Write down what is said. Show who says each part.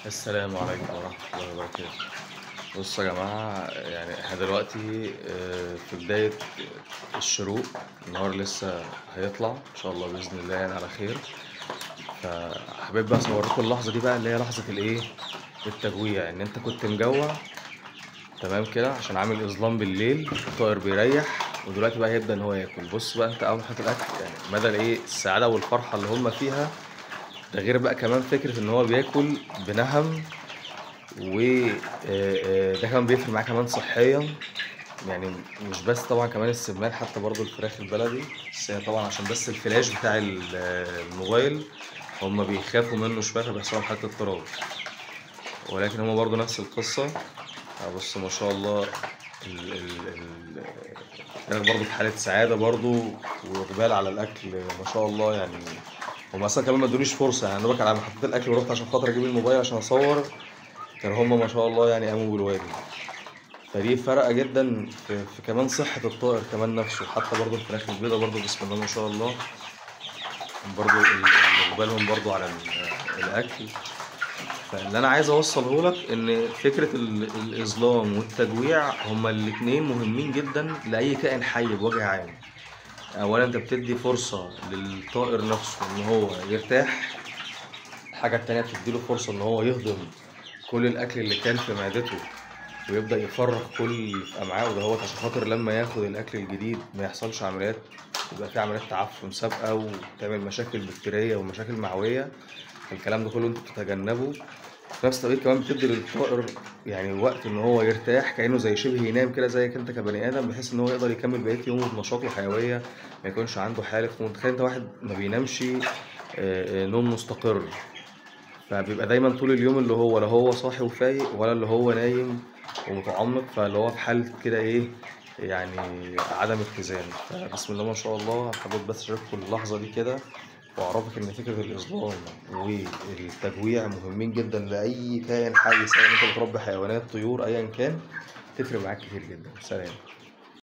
Speaker 1: السلام عليكم ورحمة الله وبركاته. بصوا يا جماعة، يعني احنا دلوقتي في بداية الشروق، النهار لسه هيطلع ان شاء الله بإذن الله يعني على خير. فحبيت بقى اصور لكم اللحظة دي بقى، اللي هي لحظة الايه، التجويع، ان انت كنت مجوع تمام كده عشان عامل اظلام بالليل، الطائر بيريح، ودلوقتي بقى هيبدأ ان هو ياكل. بص بقى انت اول ما حط الاكل، يعني مدى الايه السعادة والفرحة اللي هم فيها، ده غير بقى كمان فكرة ان هو بياكل بنهم، و ده كمان بيفرق معاه كمان صحيا، يعني مش بس طبعا كمان السمان، حتى برضو الفراخ البلدي. بس هي طبعا عشان بس الفلاش بتاع الموبايل هم بيخافوا منه شوية، فبيحصل لهم حالة اضطراب، ولكن هم برضو نفس القصة. بص ما شاء الله الفراخ برضو في حالة سعادة برضو وإقبال على الأكل ما شاء الله. يعني هم أصلا كمان ما ادونيش فرصة، يعني أنا بقى على ما حطيت الأكل ورحت عشان خاطر أجيب الموبايل عشان أصور، كانوا هم ما شاء الله يعني قاموا بالواجب. فدي فرقة جدا في كمان صحة الطائر كمان نفسه، حتى برضو الفراخ البيضاء برضو بسم الله ما شاء الله برضو إقبالهم برضو على الأكل. فاللي أنا عايز أوصله لك إن فكرة الإظلام والتجويع هما الاتنين مهمين جدا لأي كائن حي بوجه عام. أولا أنت بتدي فرصة للطائر نفسه إن هو يرتاح، الحاجة التانية بتديله فرصة إن هو يهضم كل الأكل اللي كان في معدته ويبدأ يفرغ كل اللي في أمعائه دهوت، عشان خاطر لما ياخد الأكل الجديد ما يحصلش عمليات، يبقى في عمليات تعفن سابقة وتعمل مشاكل بكتيرية ومشاكل معوية. الكلام ده كله انت بتتجنبه. في نفس الوقت كمان بتدي للطائر يعني وقت ان هو يرتاح، كأنه زي شبه ينام كده زيك انت كبني ادم، بحيث ان هو يقدر يكمل بقية يومه بنشاط وحيوية، ما يكونش عنده حالة. متخيل انت واحد ما بينامش نوم مستقر، فبيبقى دايما طول اليوم اللي هو لا هو صاحي وفايق ولا اللي هو نايم ومتعمق، فاللي هو في حالة كده ايه يعني عدم اتزان. فبسم الله ما شاء الله، حبيت بس اشارككم اللحظة دي كده واعرفك ان فكرة الإظلام والتجويع مهمين جدا لأي كائن حي، سواء انت بتربي حيوانات، طيور، ايا كان، تفرق معاك كتير جدا. سلام.